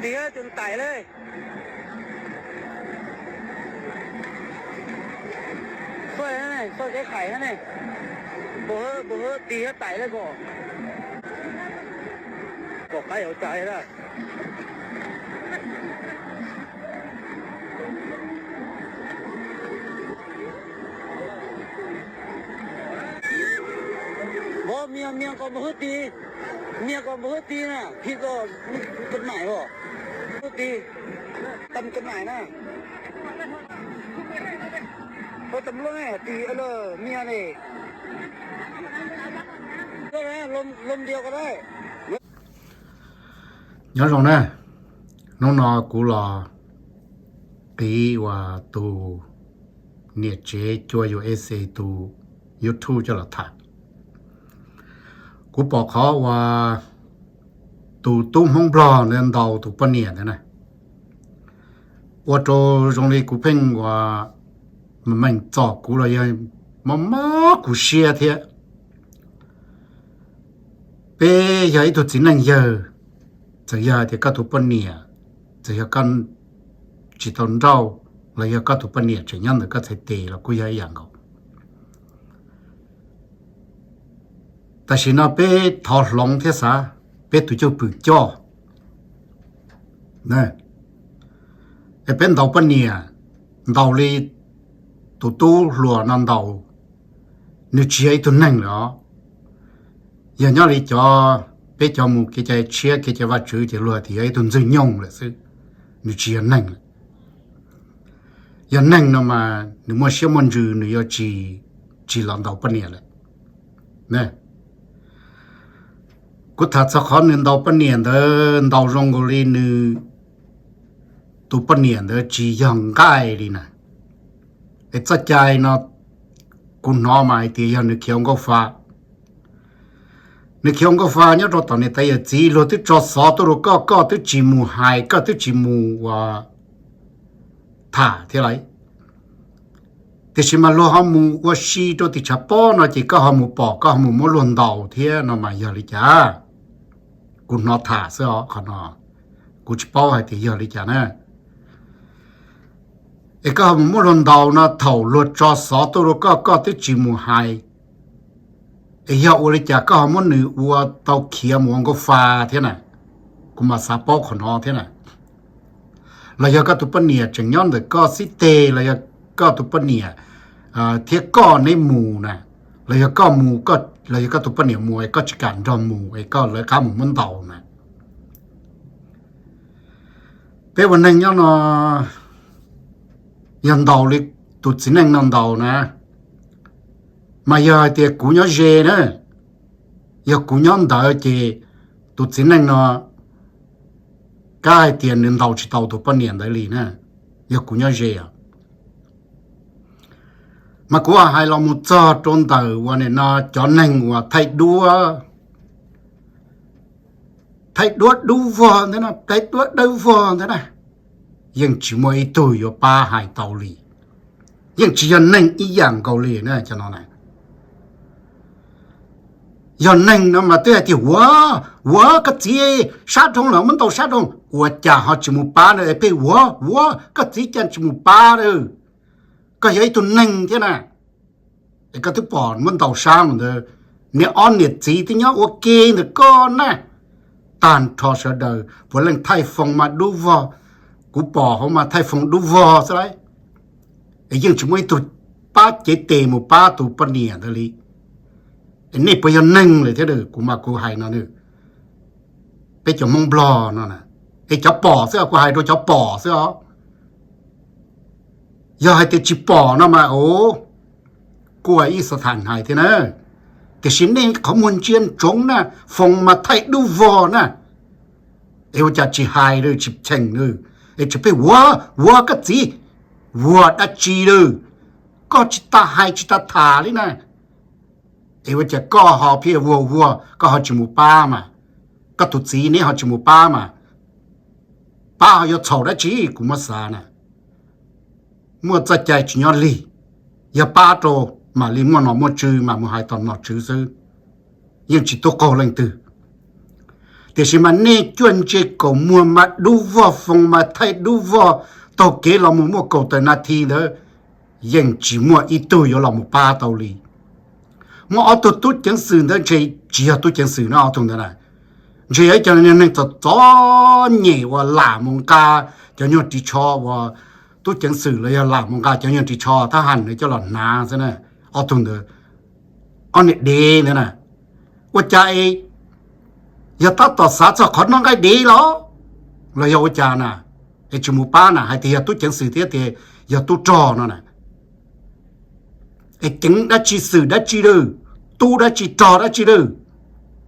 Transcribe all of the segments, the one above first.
Tis tseem taim le. Xoj ne, xoj tseem taim ne. Npawg Hwb, npawg Hwb tis tseem taim le ko. Pom qaib hauv cas li na. Vov mias, mias kom npawg Hwb tis, mias kom npawg Hwb tis na, phim kom, ka naim os. Hwb tis, tam ka naim na. Ua tam loj ne, tis lawm mias ne. Lom dias ko da. Nyob zoo na, hnub no kuv los qiv uas tus niam tsev cua U S A tus YouTube coj los tham. Kuv pom qhov uas tus tub Hmoob Nplog ntawd ntaus tus poj niam ntawd na, ua rau zoo li kuv pheej uas meem txom kuv los yog mob mob kuv siab thiab. Peb yog ib tug txiv neej yawg, txawm yog tias koj tus poj niam, txawm yog koj tsis tau nrauj, los yog koj tus poj niam tseem nyob ntawm koj txhais tes los kuj yog ib yam nkaus. Tam sim no peb thov hloov thiab xav, peb tus cwj pwm coj, es peb ntaus poj niam, ntaus li tus tub hluas no ntaus, nws tsis yog ib tug neeg lawm os. Yog nyob li cov, peb cov mus kev cai tshiab kev cai Vajtswv ces luag tias yog ib tug ntxwg nyoog lawm xwb, nws tsis yog neeg lawm. Yog neeg no mas nws muaj siab muaj ntsws nws yuav tsis, tsis los ntaus poj niam lawm. Kuv tham txog qhov nws ntaus poj niam ntawd ntaus zoo nkaus li nws, tus poj niam ntawd tsis yog nqaij li na. Es txoj cai no kuv hnov mas hais tias yog nws khiav ua nkauj fa. Nws khiav ua nkauj fa nyob rau tom niam tais yawm txiv, luag twb tso xov tuaj rau koj, koj twb tsis mus hais, koj twb tsis mus ua tham thiab lawm. Tiam sis mas luag ho mus ua si rau tim tshav pob no ces koj ho mus pom, koj ho mus muab luag ntaus thiab no mas yog li cas? Kuv hnov tham xwb os, qhov no kuv tsis paub hais tias yog li cas na. Es koj ho mus muab luag ntaus no, thaum luag tso xov tuaj rau koj, koj twb tsis mus hais, es yog ua li cas koj ho muab nws ua tau khiav mus ua nkauj fa thiab na? Kuv mam xav paub qhov no thiab na. Los yog koj tus poj niam tseem nyob ntawm koj xib teg, los yog koj tus poj niam thiab koj neb mus na, los yog koj mus, los yog koj tus poj niam mus es koj tsis kam nrog mus es koj lawv qab mus muab ntaus na. Peb ua neeg nyob no yog ntaus li tus txiv neej no ntaus na, mas yog hais tias kuv nyob ze na, yog kuv nyob ntawd ces tus txiv neej no kab hais tias nws ntaus tsis tau tus poj niam ntawd li na, yog kuv nyob ze os. Mas kuv hais los mus txog rau ntawm uas nim no cov neeg uas thaij duab, thaij duab dub vog ntawd na, thaij duab dawb vog ntawd na, yeej tsis muaj ib tug yuav pab hais tau li. Yeej tsis yog neeg ib yam nkaus li na cov no na. Yog neeg no mas twb hais tias ua, ua koj txiv sab dhau lawm, muab ntaus sab dhau, ua cas ho tsis mus pab na? Es pheej ua, ua koj txiv cas tsis mus pab na? Koj yog ib tug neeg thiab na, es koj twb pom muab ntaus sab mus ntawd, niam ob niam txiv twb nyob ua ke ntawm koj na. Tag nrho sawv daws puav leej thaij foos mas dub vog, kuv pom hauv mas thaij foos dub vog xwb lauj. Es yeej tsis muaj ib tug pab cev tes mus pab tus poj niam ntawd li. Es nej puas yog neeg lawm thiab? Kuv mas kuv hais no, peb cov Hmoob Nplog no, es cov pom xwb, kuv hais rau cov pom xwb os. Yog hais tias tsis pom no mas, o, kuj ib xav tham hais thiab na. Tiam sis nej qhov muag ntsia ntsoov na, foos mas thaij dub vog na, es ua cas tsis hais li, tsis cheem li, es tsis pheej ua, ua koj txiv, ua dab tsi li? Koj tsis tas hais tsis tas tham li na, es ua cas koj ho pheej ua ua, koj ho tsis mus pab mas, koj tus txiv neb ho tsis mus pab mas, pab ho yuav txhaum dab tsi? Kuv muab xav na, muaj txoj cai tsis nyob lig, yog pab rau mam li muaj nom muaj tswv mas mus hais tom nom tswv xwb, yeej tsis tub qaug leej twg. Tiam sis mas nej cuaj ntse kaum muag mas dub vog, foos mas thaij dub vog, taug kev los mus muaj kaum tawm nas this ntawd, yeej tsis muaj ib tug yuav los mus pab tau li. Muaj ob tug tub ceev xwm ntawd ntshe tsis yog tub ceev xwm na, ob tug ntawd na, ntshe yog cov neeg txom txom nyem uas lam mus nqa cov nyuag ris tsho uas tub ceev xwm los yog lam mus nqa cov nyuag ris tsho thab ham coj los hnav xwb na. Ob tug ntawd, ob niag dev ntawd na, ua cas es yog tab tom xav txog qhov noj nqaij dev los, los yog ua cas na, es tsis mus pab na, hais tias yog tub ceev xwm thiab tias yog tub rog no na. Es ceev dab tsi xwm dab tsi lawm, tub dab tsi rog dab tsi lawm,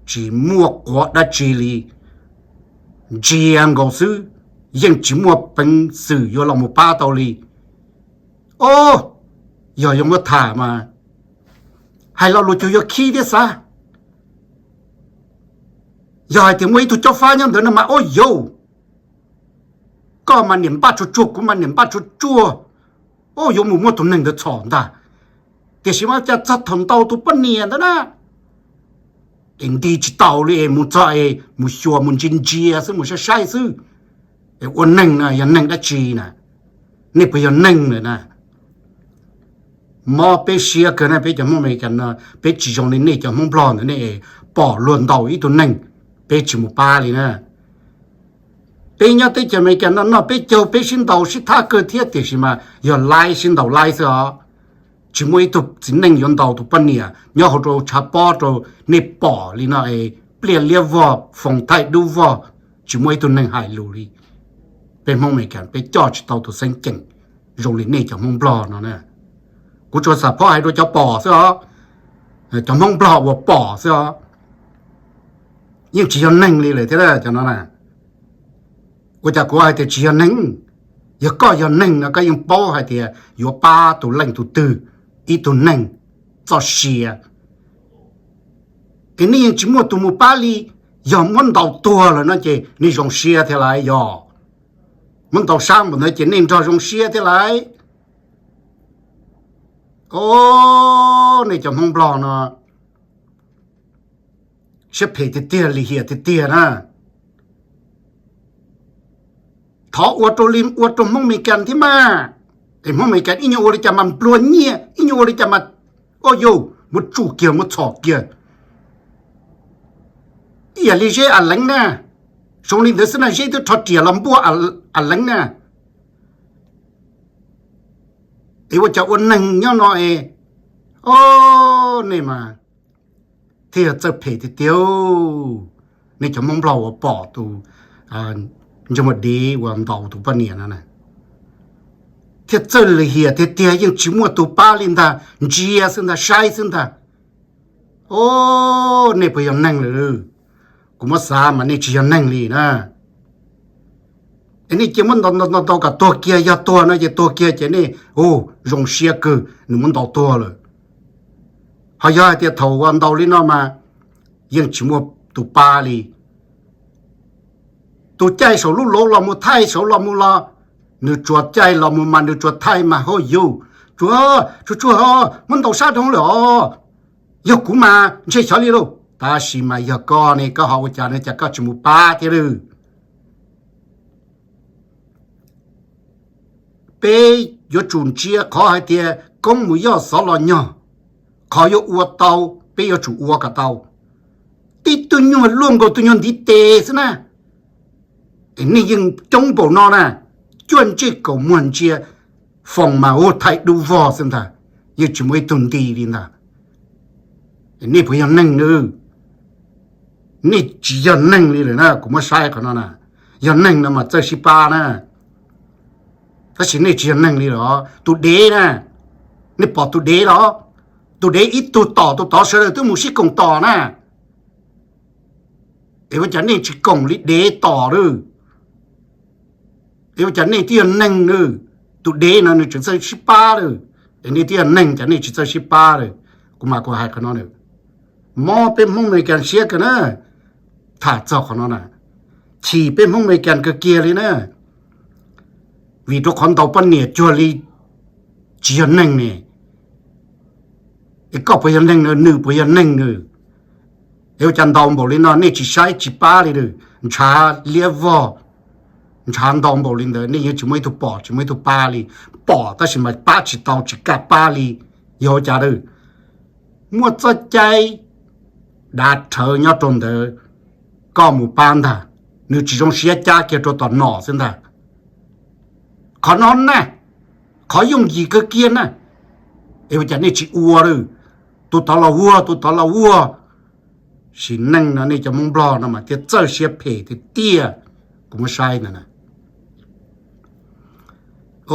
tsis muaj quav dab tsi li, ntsia nkaus xwb, yeej tsis muaj peev xwm yuav los mus pab tau li. Os, yog yuav muab tham mas hais lo lus cuag yuav khib thiab xav. Yog hais tias muaj ib tug cob fab nyob ntawd no mas, ua yauv, koj mas niam npaj tsuag tsuag, kuv mas niam npaj tsuag tsuag, ua yuav mus muab tus neeg ntawd txhom ntag. Tiam sis mas cas txog thaum ntaus tus poj niam ntawd na, es nti tsis tau li, es mus txog es mus xyuas mus ntsia ntsia xwb, mus saib saib xwb. Es ua neeg no yog neeg dab tsi na? Nej puas yog neeg lawm na? Mob peb siab kawg na, peb cov Hmoob Amelikas no peb tsis zoo li nej cov Hmoob Nplog ntawd, nej pom luag ntaus ib tug neeg, peb tsis mus pab li na. Peb nyob teb chaws Amelikas no noj peb caug, peb sib ntaus sib thab kawg thiab, tiam sis mas yog laib sib ntaus laib xwb os. Tsis muaj ib tug txiv neej yuav ntaus tus poj niam nyob hauv rau tshav pob rau nej pom li no es pliaj liab vog, foos thaij dub vog, tsis muaj ib tug neeg hais lus li. Peb Hmoob Amelikas peb coj tsis tau tus xeeb ceem zoo li nej cov Hmoob Nplog no na. Kuv tsuas xam phob hais rau cov pom xwb os, cov Hmoob Nplog uas pom xwb os. Yeej tsis yog neeg li lawm thiab cov no na. Ua cas kuv hais tias tsis yog neeg? Yog koj yog neeg no koj yeej paub hais tias yuav pab tus leej tus twg, ib tug neeg txoj sia. Es nej yeej tsis muaj tus mus pab li. Yog muab ntaus tuag lawm no ces nej zoo siab thiab lauj, yog muab ntaus sab npaum ntawd ces nej nrog zoo siab thiab lauj. Os, nej cov Hmoob Nplog no siab phem tiag tiag, lim hiam tiag tiag na. Thov ua rau li ua rau Hmoob Amelikas thiab mas. Es Hmoob Amelikas ib nyuag ua li cas mas nplua nyiaj, ib nyuag ua li cas mas, ua yauv, muab tsuj kiag muab txhom kiag. Ib yam li Zeb As Leev na, zoo li ntawd xwb na, Zeb twb rho riam los npuaj As Leev na. Es ua cas ua neeg nyob no es, o, nej mas thiaj yog txawj phem tiag tiag. Nej cov Hmoob Nplog uas pom tus ntsej muag dev uas ntaus tus poj niam no na, thiaj txawj lim hiam tiag tiag, yeej tsis muaj tus pab li ntag, ntsia xwb ntag, saib xwb ntag. O, nej puas yog neeg lawm? Kuv muab xav mas nej tsis yog neeg li na. Es nej cia muab ntaus ntaus ntaus kom tuag kiag, yog tuag no ces tuag kiag ces nej, u, zoo siab kawg nws muab ntaus tuag lawm. Ho yog hais tias thaum uas ntaus li no mas yeej tsis muaj tus pab li. Tus caij saum lub lauv los mus thaij saud los mus los, nws tsuas caij los mus mas nws tsuas thaij mas, hauj yus, tsuas, tsuas tsuag, muab ntaus sab dhau lawm os. Yog kuv mas ntshe xyov li lauj. Tab sis mas yog koj ne, koj ho ua cas no cas koj tsis mus pab thiab lawm? Peb yuav tsum ntsia qhov hais tias koob mus yoj xov los nyog, qhov yuav ua tau peb yuav tsum ua kom tau. Tib tug nyuag luaj nkaus tus nyuag ntiv tes xwb na. Es nej yeej coob npaum no na, cuaj ntsej kaum muag ntsia, foos mas ua thaij dub vog xwb ntag, yeej tsis muaj ib tug nti li ntag. Nej puas yog neeg na? Nej tsis yog neeg li lawm na, kuv muab saib qhov no na. Yog neeg no mas txawj sib pab na, tab sis nej tsis yog neeg li los. Tus dev na, nej pom tus dev los? Tus dev ib tug tom tus tod, sawv daws twb mus sib koom tom na. Es ua cas nej tsis koom li dev tom lawm? Es ua cas nej twb yog neeg na? Tus dev no nws tseem txawj sib pab lawm, es nej twb yog neeg cas nej tsis txawj sib pab lawm? Kuv mas kuv hais qhov no na, mob peb Hmoob Amelikas siab kawg na. Tham txog qhov no na, chim peb Hmoob Amelikas kawg kiag li na. Vim rau qhov ntaus poj niam cuag li tsis yog neeg ne. Es koj puas yog neeg na? Nws puas yog neeg na? Es ua cas ntau npaum li no nej tsis saib tsis pab li lawm? Ntshav liab vog, ntshav ntau npaum li ntawd nej yeej tsis muaj ib tug pom tsis muaj ib tug pab li. Pom tab sis mas pab tsis tau tsis kam pab li. Yog ua cas lawm? Muaj txoj cai dav rhawv nyob rau ntawd, koj mus pab ntag, nws tsis zoo siab cab kiag rau tom nom xwb ntag. Qhov no na, qhov yooj yim kawg kiag na, es ua cas nej tsis ua lawm? Tus tod los vuag, tus tod los vuag. Sim neej no nej cov Hmoob Nplog no mas thiaj txawj siab phem tiag tiag. Kuv muab saib ntag na,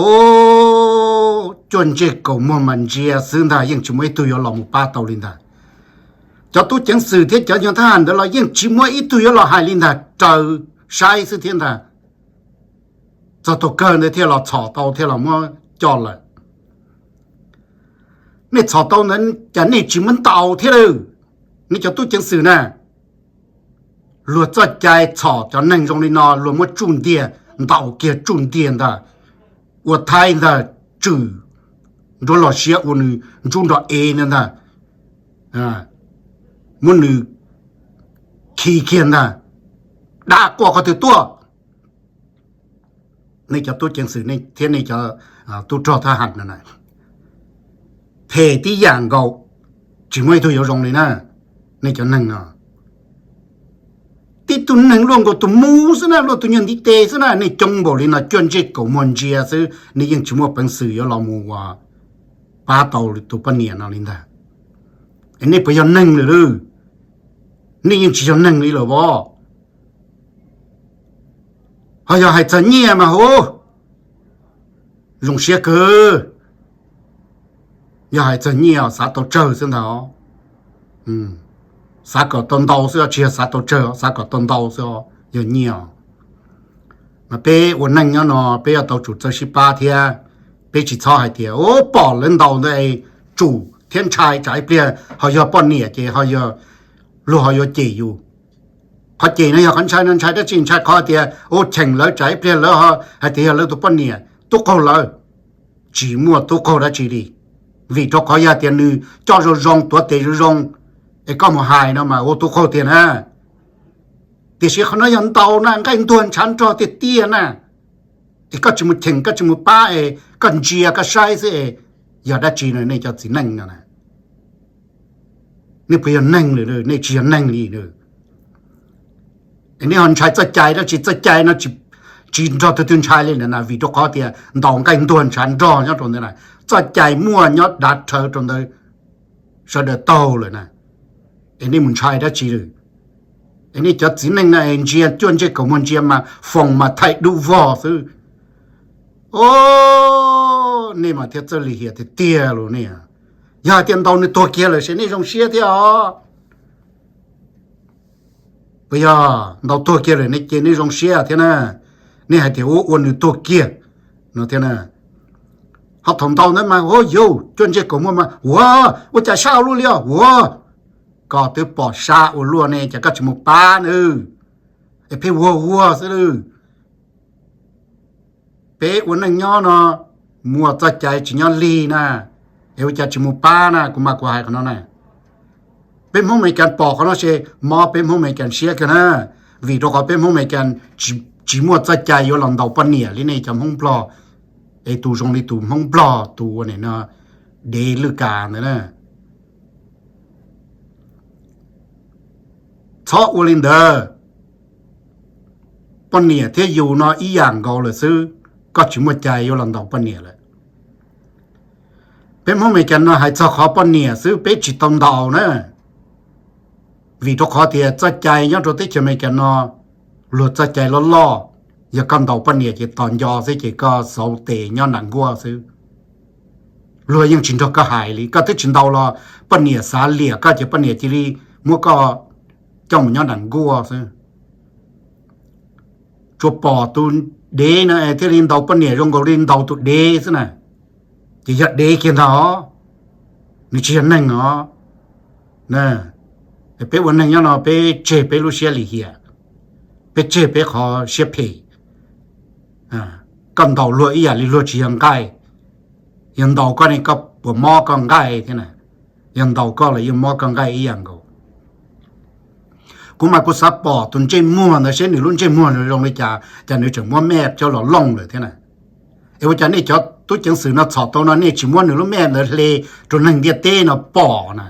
o, cuaj ntseg kaum muag mas ntsia xwb ntag, yeej tsis muaj ib tug yuav los mus pab tau li ntag. Cov tub ceev xwm thiab cov nyuag thab ham ntawd los yeej tsis muaj ib tug yuav los hais li ntag, raws saib xwb thiab ntag. Txog tus kawg ntawd thiaj los txhom tau thiaj los muab coj lawm. Nej txhom tau ntawd cas nej tsis muab ntaus thiab lawm? Nej cov tub ceev xwm na, luag txoj cai txhom cov neeg zoo li no luag muab tsuj ntiag, ntaus kiag tsuj ntiag ntag, ua thaib ntag, tswm nruab loj siab ua nws ntsub nrog ev ntag ntag, muab nws khi kiag ntag, dab quaj qhov twg tuaj. Nej cov tub ceev xwm thiab nej cov tub rog thab ham no na, phem tib yam nkaus, tsis muaj ib tug yuav zoo li na. Nej cov neeg no, tib tug neeg luaj nkaus tus mub xwb na, luaj tus nyuag ntiv tes xwb na, nej coob npaum li no cuaj ntsej kaum muag ntsia xwb nej yeej tsis muaj peev xwm yuav los mus ua pab tau tus poj niam no li ntag. Es nej puas yog neeg lawm lawm? Nej yeej tsis yog neeg li lawm os. Ho yog hais txog nyiaj mas hu, zoo siab kawg. Yog hais txog nyiaj xav tau tsawg xwb ntag. Xav kom tau ntau xwb, tsis yog xav tau tsawg, xav kom tau ntau xwb. Yog nyiaj mas peb ua neej nyob no peb yuav tau tsum txawj sib pab thiab. Peb tsis txhob hais tias u pom lawv ntaus ntawd es tsum thiab ntshai tsam ib pliag ho yog poj niam ces ho yog luag ho yuav cem yus. Qhov cem no yog qhov ntshai no, ntshai dab tsi? Ntshai qhov tias u cheem lawv tsam ib pliag lawv hais tias yog lawv tus poj niam tub qaug lawv. Tsis muaj tub qaug dab tsi li, vim rau qhov yog tias nws coj zoo zoo tuav tes zoo zoo es koj mus hais no mas ua tub qaug tiag na. Tiam sis qhov no yog ntaus na, nqaij ntuag ntshav nrog tiag tiag na. Es koj tsis mus cheem koj tsis mus pab es koj ntsia koj saib xwb es yog dab tsi no nej cov txiv neej no na? Nej puas yog neeg lawm? Nej tsis yog neeg li lawm. Nej ho ntshai txoj cai dab tsi? Txoj cai no tsis nrog tus twg ntshai li na, vim rau qhov tias ntaus nqaij ntuag ntshav nrog nyob rau ntawd na. Txoj cai muaj nyob dav rhawv rau ntawd, sawv daws taug lawm na. Es nej mus ntshai dab tsi lawm? Es nej cov txiv neej no es ntsia cuaj ntsej kaum muag ntsia mas foom mas thaij dub vog xwb. O, nej mas thiaj txawj lim hiam tiag tiag los nej. Yog hais tias ntaus nws tuag kiag lawm ces nej zoo siab thiab os. Puas yog? Ntaus tuag kiag lawm ne ces nej zoo siab thiab na. Nej hais tias ua ua nws tuag kiag no thiab na. Ho thaum ntaus ntawd mas ua yuav cuaj ntsej kaum muag mas ua, ua cas sab ua luaj li os, ua, koj twb pom sab ua luaj ne ces koj tsis mus pab na. Es pheej ua ua xwb lawm. Peb ua neej nyob no muaj txoj cai tsis nyob lig na, es ua cas tsis mus pab na? Kuv mas kuv hais qhov no na. Peb Hmoob Amelikas pom qhov no ces mob peb Hmoob Amelikas siab kawg na, vim rau qhov peb Hmoob Amelikas tsis muaj txoj cai yuav los ntaus poj niam li nej cov Hmoob Nplog, es tus zoo li tus Hmoob Nplog tus ua nim no dev lwj kas ntawd na. Txhob ua li ntawd. Poj niam thiab yus no ib yam nkaus lawm xwb, koj tsis muaj cai yuav los ntaus poj niam lawm. Peb Hmoob Amelikas no hais txog qhov poj niam xwb peb tsis tau ntaus na, vim rau qhov tias txoj cai nyob rau teb chaws Amelikas no luag txoj cai loj loj, yog koj ntaus poj niam ces tos nco xwb ces koj xauv tes nyob nram nkuaj xwb. Luag yeej tsis nrog koj hais li, koj twb tsis ntaus los poj niam xav liam koj ces poj niam cia li muab koj coj mus nyob nram nkuaj xwb. Tsuas pom tus dev no thiaj li ntaus poj niam zoo nkaus li ntaus tus dev xwb na, ces yog dev kiag ntag os, nws tsis yog neeg os. Peb ua neeg nyob no peb tseg peb lub siab lim hiam, peb tseg peb qhov siab phem. Koj ntaus luag ib yam li luag tsis yog nqaij, yog ntaus koj ne koj puas mob koj nqaij thiab na? Yog ntaus koj los yeej mob koj nqaij ib yam nkaus. Kuv mas kuv xav pom tus ntsej muag ntawd seb nws lub ntsej muag zoo li cas, cas nws tseem muab mej coj los looj lawm thiab na. Es ua cas nej cov tub ceev xwm no txhom tau no nej tsis muab nws lub mej ntawd hle rau neeg ntiaj teb no pom na?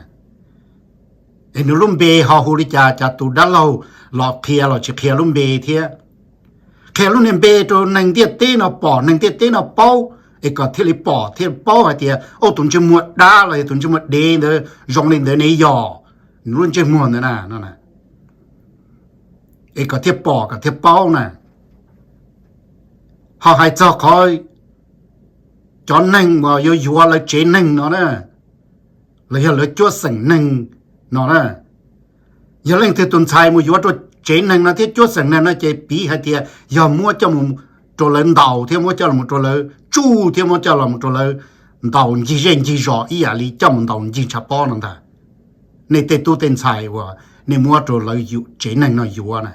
Es nws lub npe ho hu li cas, cas tus dab laug los qhia los tsis qhia lub npe thiab? Qhia lub niag npe rau neeg ntiaj teb no pom, neeg ntiaj teb no paub, es kom thiaj li pom thiaj paub hais tias, o, tus ntsej muag dab los yog tus ntsej muag dev ntawd zoo li ntawd ne yog nws lub ntsej muag ntawd na no. Es kom thiaj pom kom thiaj paub na. Ho hais txog qhov cov neeg uas yuav yuav lawv tsev neeg no na, los yog lawv cuab xeem neeg no na, yog leej twg tus ntxhais mus yuav rau tsev neeg no thiab cuab xeem neeg no ces piv hais tias yog muab coj mus rau lawv ntaus thiab muab coj los rau lawv tsuj thiab muab coj los rau lawv ntaus ncig zej ncig zos ib yam li coj mus ntaus ncig ntshav pob no ntag. Nej tej tub tej ntxhais uas nej muab rau lawv tsev neeg no yuav na,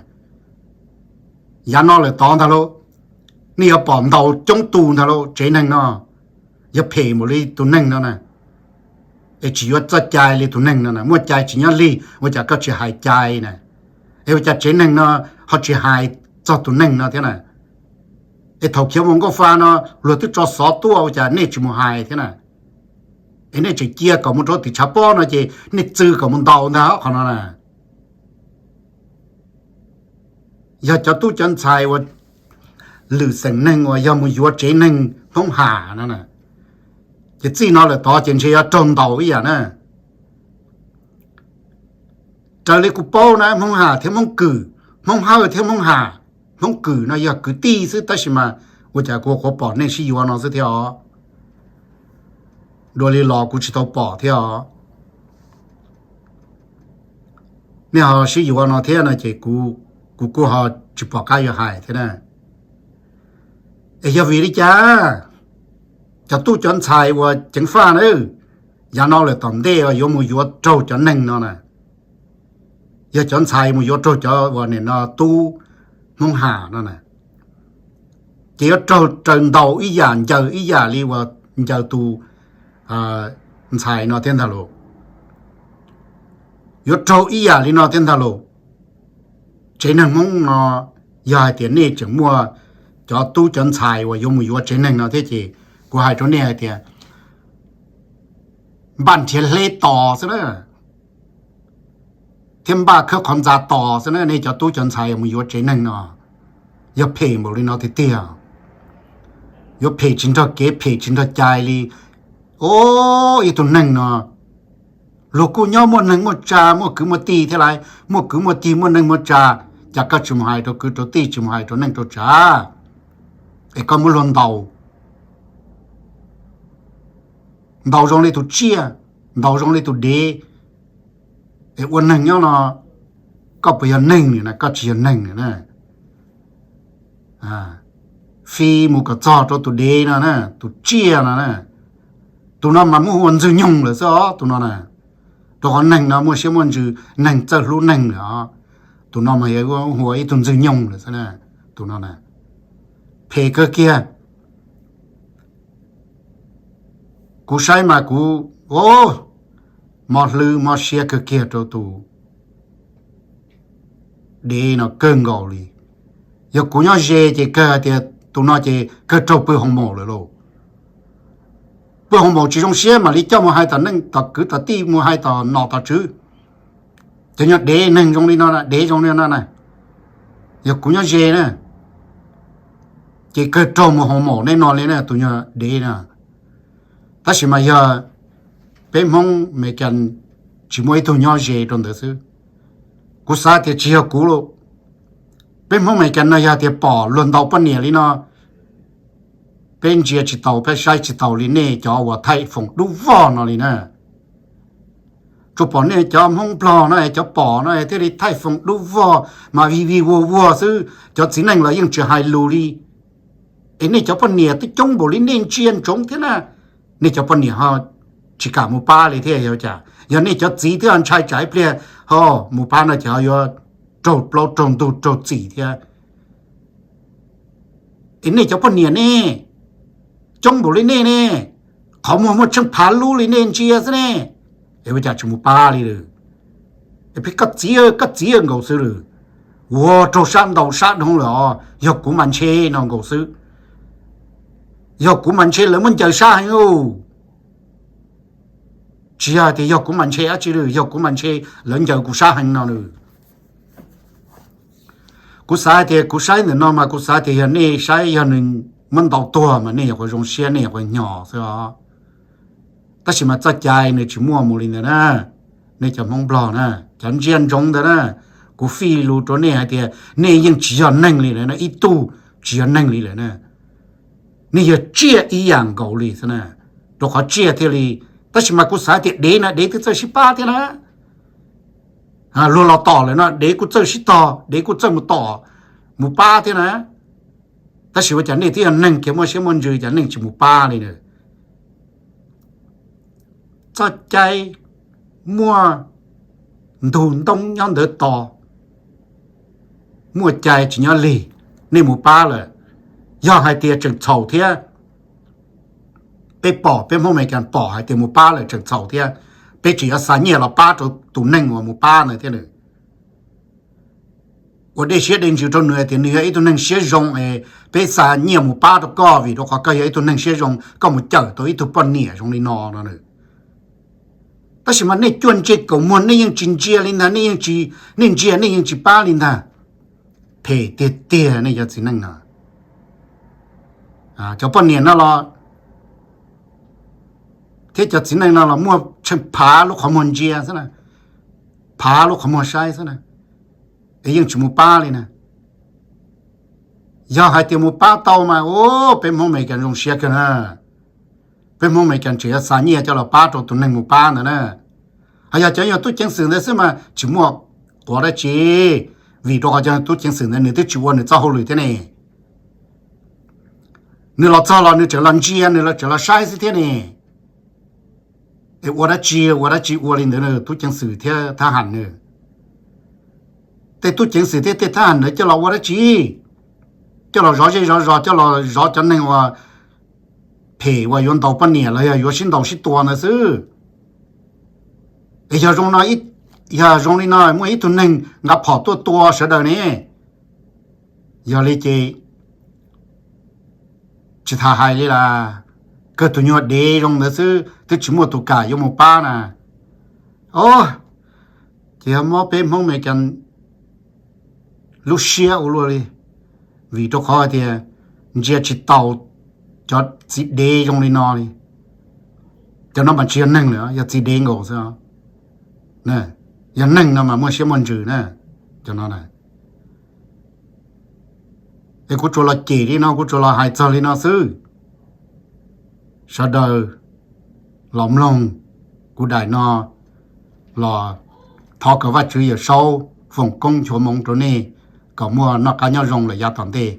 yav no lawm tod ntag lauj, nej yuav pom ntaus coob tus ntag lauj. Tsev neeg no yog phem npaum li tus neeg no na, es tsis yuav txoj cai li tus neeg no na, muaj cai tsis nyob lig, ua cas koj tsis hais cai na? Es ua cas tsev neeg no ho tsis hais txog tus neeg no thiab na? Es thaum khiav mus nkauj fa no luag twb tso xov tuaj, ua cas nej tsis mus hais thiab na? Es nej tseem cia kom mus rau tim tshav pob no ces nej txw kom mus ntaus ntag qhov no na. Yog cov tub cov ntxhais uas lwm xeem neeg uas yog mus yuav tsev neeg Hmoob Ham no na, ces txij no lawm tod ces ntshe yuav raug ntaus ib yam na. Raws li kuv paub na, Hmoob Ham thiab Hmoob Kwm, Hmoob Hawj thiab Hmoob Ham, Hmoob Kwm no yog kwv tij xwb tab sis mas ua cas kuv qhuav pom nej sib yuav no xwb thiab os. Dua li los kuv tsis tau pom thiab os. Nej ho sib yuav no thiab no ces kuv kuj ho tsis pom qab yuav hais thiab na. Es yog vim li cas cov tub cov ntxhais uas ceev faj na, yav no lawm tom ntej yuav mus yuav raug cov neeg no na, yog cov ntxhais mus yuav raug cov uas nim no tub Hmoob Ham no na, ces yuav raug raws ntaus ib yam ncaws ib yam li uas ncaws tus ntxhais no thiab ntag lauj. Yuav raug ib yam li no thiab ntag lauj. Tsev neeg Hmoob no, yog hais tias nej tseem muaj cov tub cov ntxhais uas yuav mus yuav tsev neeg no thiab ces kuv hais rau nej hais tias npaj nrhiav hleb tos xwb na, thiab npaj khawb qhov ntxa tos xwb na. Nej cov tub cov ntxhais uas mus yuav tsev neeg no, yog phem npaum li no tiag tiag, yuav phem tsis nrog kev phem tsis nrog cai li. O, ib tug neeg no, luag kuj nyob muaj neeg muaj tsa muaj kwv muaj tij thiab lauj, muaj kwv muaj tij muaj neej muaj tsa, cas koj tsis mus hais rau kwv rau tij, tsis mus hais rau neej rau tsa, es koj muab luag ntaus, ntaus zoo li tus tsiaj, ntaus zoo li tus dev, es ua neeg nyob no, koj puas yog neeg na? Koj tsis yog neeg na. Fi mus kom txog rau tus dev no na, tus tsiaj no na, tus no mas muaj hu ua Ntxwg Nyoog lawm xwb os tus no na. Rau qhov neeg no muaj siab muaj ntsws, neeg txawj hlub neeg lawm os. Tus no mas yog hu ua ib tug Ntxwg Nyoog lawm xwb na, tus no na. Phem kawg kiag. Kuv saib mas kuv, o, mob hlwb mob siab kawg kiag rau tus dev no kawg nkaus li. Yog kuv nyob ze ces kawg hais tias tus no ces kawg raug pw hoo maum lawm lauj. Pw hoo maum tsis zoo siab mam li coj mus hais tom neej tom kwv tom tij, mus hais tom nom tom tswv. Cov nyob dev neeg zoo li no, dev zoo li no na, yog kuv nyob ze na, ces kawg raug mus hoo maum nej no li na, tus nyuag dev na. Tab sis mas yog peb Hmoob Amelikas tsis muaj ib tug nyob ze rau ntawd xwb. Kuv xav tias tsis yog kuv lauj. Peb Hmoob Amelikas no yog tias pom luag ntaus poj niam li no, peb ntsia tsis taus, peb saib tsis taus li nej cov uas thaij foom dub vog no li na. Tsuas pom nej cov Hmoob Nplog no es cov pom no es thiaj li thaij foom dub vog mas vij vij vuag vuag xwb, cov txiv neej los yeej tsis hais lus li. Es nej cov poj niam twb coob npaum li nej ntsia ntsoov thiab na, nej cov poj niam ho tsis kam mus pab li thiab yog cas? Yog nej cov txiv twb ntshai tsam ib pliag ho mus pab no ces ho yuav raug plaub raug ntug raug txim thiab. Es nej cov poj niam ne, coob npaum li nej ne, qhov muag muaj tsheej phav lub li nej ntsia xwb ne, es ua cas tsis mus pab li lawm? Peb koj txiv, koj txiv nkaus xwb lawm. Ua raug sab ntau sab dhau lawm os, yog kuv mas ntshe no nkaus xwb. Yog kuv mas ntshe lawv muab ncaws sab heev lauj. Tsis yog tias yog kuv mas ntshe dab tsi lawm, yog kuv mas ntshe lawv ncaws kuv sab heev no lawm. Kuv xav hais tias kuv saib ntawm no mas kuv xav tias yog nej saib yog nws muab ntaus tuag mas nej yuav qhuav zoo siab, nej yuav qhuav hnyo xwb os. Tab sis mas txoj cai nws tsis muaj mus li ntawd na. Nej cov Hmoob Nplog na, cov ntsia ntsoov ntawd na, kuv fij lus rau nej hais tias nej yeej tsis yog neeg li lawm na, ib tug tsis yog neeg li lawm na. Nej yog tsiaj ib yam nkaus li xwb na. Rau qhov tsiaj thiaj li, tab sis mas kuv xav tias dev na, dev twb txawj sib pab thiab na. Luag los tom lawm no dev kuj txawj sib tog, dev kuj txawj mus tom, mus pab thiab na. Tab sis ua cas nej twb yog neeg kiag muaj siab muaj ntsws cas nej tsis mus pab li na? Txoj cai muaj ntug ntoo nyob ntawd tos, muaj cai tsis nyob lig, nej mus pab lawm. Yog hais tias tseem txhaum thiab, peb pom, peb Hmoob Amelikas pom hais tias mus pab lawm tseem txhaum thiab, peb tseem yuav xa nyiaj los pab rau tus neeg uas mus pab ntawd thiab lawm. Ua dej siab dej ntsws rau nws tias nws yog ib tug neeg siab zoo es peb xa nyiaj mus pab rau koj vim rau qhov koj yog ib tug neeg siab zoo, koj mus cawm tau ib tug poj niam zoo li no no. Tab sis mas nej cuaj ntse kaum muag nej yeej tsis ntsia li ntag, nej yeej tsis, nej ntsia nej yeej tsis pab li ntag. Phem tiag tiag nej cov txiv neej no. Cov poj niam no los thiab cov txiv neej no los muaj tsheej phav lub qhov muag ntsia xwb na, phav lub qhov muag saib xwb na, es yeej tsis mus pab li na. Yog hais tias mus pab tau mas, u, peb Hmoob Amelikas zoo siab kawg na. Peb Hmoob Amelikas tseem yuav xa nyiaj coj los pab rau tus neeg mus pab ntawd na. Ho yog cov nyuag tub ceev xwm ntawd xwb mas tsis muaj quav dab tsi, vim rau qhov cov tub ceev xwm ntawd nws twb tsis ua nws txoj hauj lwm thiab ne. Nws los txog los nws tseem los ntsia, nws los tseem los saib xwb thiab ne. Es ua dab tsi, ua dab tsi ua li ntawd tub ceev xwm thiab thab ham nws. Tej tub ceev xwm thiab tej thab ham ntawd coj los ua dab tsi? Coj los zov zej zov zos, coj los zov cov neeg uas phem uas yuav ntaus poj niam los yog yuav sib ntaus sib tua ntawd xwb. Es yog zoo no, yog zoo li no muaj ib tug neeg nqa phom tuaj tua sawv daws ne. Yog li ces tsis tas hais li las, kawg tus nyuag dev zoo ntawd xwb twb tsis muaj tus kam yuav mus pab na. O, ces yog mob peb Hmoob Amelikas lub siab ua luaj li, vim rau qhov tias ntsia tsis taus cov txiv dev zoo li no li. Cov no mas tsis yog neeg lawm, yog txiv dev nkaus xwb. Yog neeg no mas muaj siab muaj ntsws na, cov no na. Es kuv tsuas los cem li no, kuv tsuas los hais txog li no xwb. Sawv daws los mloog kuv daim no los thov kom Vajtswv Yawmsaub foom koob nchuav hmoov rau nej kom muaj noj qab nyob zoo lawm yav tom ntej.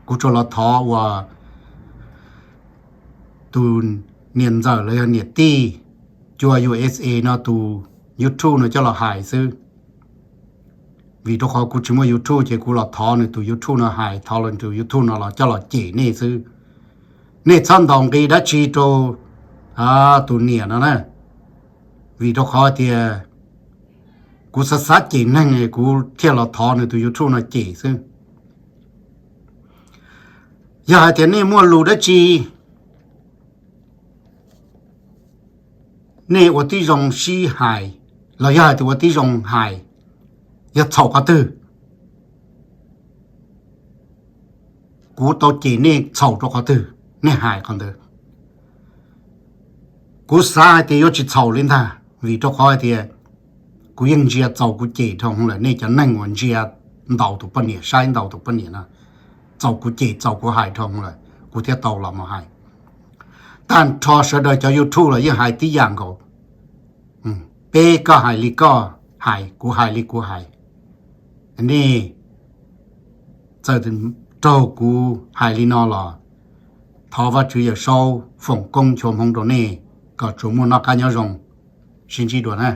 Kuv tsuas los thov uas tus niam ntxawm los yog niam tij cua U S A no tus YouTube no coj los hais xwb. Vim rau qhov kuv tsis muaj YouTube ces kuv los thov nws tus YouTube no hais, thov los tus YouTube no los coj los cem nej xwb. Nej txhob ntaus nqi dab tsi rau tus niam no na, vim rau qhov tias kuv xav xav cem neeg kuv thiaj los thov nws tus YouTube no cem xwb. Yog hais tias nej muaj lus dab tsi, nej ua tib zoo sib hais, los yog hais tias ua tib zoo hais, yog txhaum qhov twg, kuv tau cem nej txhaum rau qhov twg, nej hais qhov ntawd. Kuv xav hais tias yuav tsis txhaum li ntag, vim rau qhov hais tias kuv yeej ntsia txaus kuv cem dhau hwv lawm. Nej cov neeg uas ntsia ntaus tus poj niam, saib ntaus tus poj niam no, txaus kuv cem txaus kuv hais dhau hwv lawm, kuv thiaj tau los mus hais. Tag nrho sawv daws cov YouTube los yeej hais tib yam nkaus. Peb koj hais li koj hais, kuv hais li kuv hais. Nej txawm raug kuv hais li no los thov Vajtswv Yawmsaub foom koob nchuav hmoov rau nej kom tsuas muaj noj qab nyob zoo. Sib ntsib dua na.